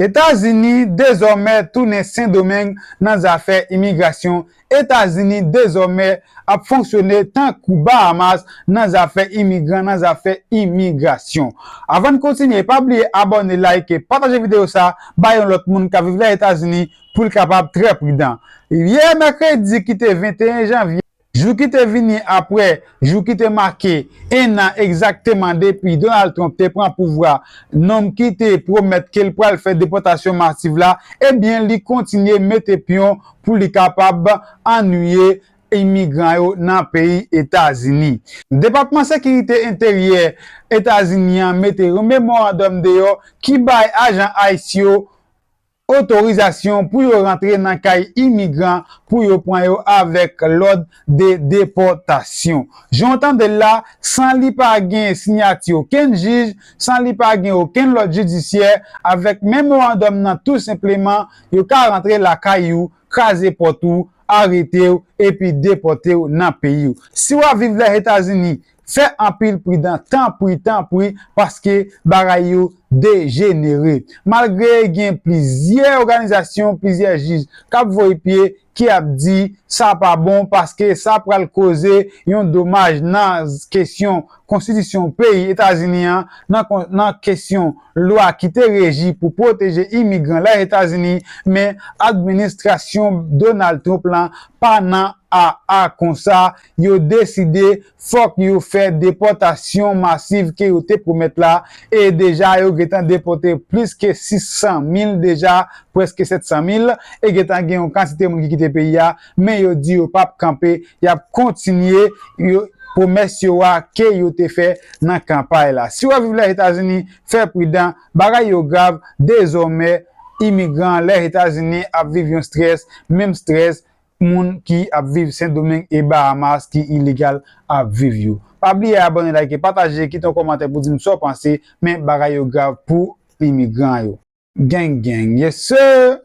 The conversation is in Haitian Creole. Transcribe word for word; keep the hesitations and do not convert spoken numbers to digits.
Etazini dezòmè tounen Sendomeng nan zafè imigrasyon. Etazini dezòmè ap fonksyone tankou Bahamas nan zafè imigran, nan zafè imigrasyon. Avan n kontinye, pa bliye abòne, like, pataje videyo sa, bay yon lòt moun k ap viv Lèzetazini pou l kapab trè pridan. Yè mèkredi ki te venteyen janvye, jou ki te vini apre jou ki te make en an egzakteman depi Donald Trump te pran pouvwa, nonm ki te pwomèt ke l pral fè depòtasyon masiv la, ebyen, li kontinye mete pyon pou li kapab annuye imigran yo nan peyi Etazini. Depatman Sekirite Enteryè Etazini an mete yon memorandòm deyò ki bay ajan ICE yo otorizasyon pou yo rantre nan kay imigran pou yo pran yo avèk lòd de depòtasyon. Jan w tande l la, san li pa gen siyati okenn jij, san li pa gen okenn lòd jidisyè, avèk memorandòm nan, tou senpleman, yo ka rantre lakay ou, kraze pòt ou, arete w, epi depòte w nan peyi w. Si w ap viv Lèzetazini, fè anpil pridan, tanpri, tanpri, paske bagay yo dejenere. Malgre gen plizyè òganizasyon, plizyè jij k ap voye pye, ki ap di sa pa bon, paske sa pral koze yon domaj nan kesyon konstitisyon peyi Etazini an, nan kon-, nan kesyon lwa ki te reji pou pwoteje imigran Lèzetazini, men administrasyon Donald Trump lan pa nan a a konsa, yo deside fòk yo fè depòtasyon masiv ke yo te pwomèt la, e deja yo gentan depòte plis ke sis san mil deja, prèske sèt san mil, e gentan gen yon kantite moun ki kite peyi a, men yo di yo p ap kanpe, y ap kontinye yo, pwomès yo a ke yo te fè nan kanpay la. Si w ap viv Lèzetazini, fè pridan, bagay yo grav, dezòmè, imigran Lèzetazini ap viv yon strès, menm strès moun ki ap viv Sendomeng e Bahamas ki ilegal ap viv yo. Pa bliye abòne, like, pataje, kite yon kòmantè pou di m sa w panse, men bagay yo grav pou imigran yo. Gang, gang, yes sir!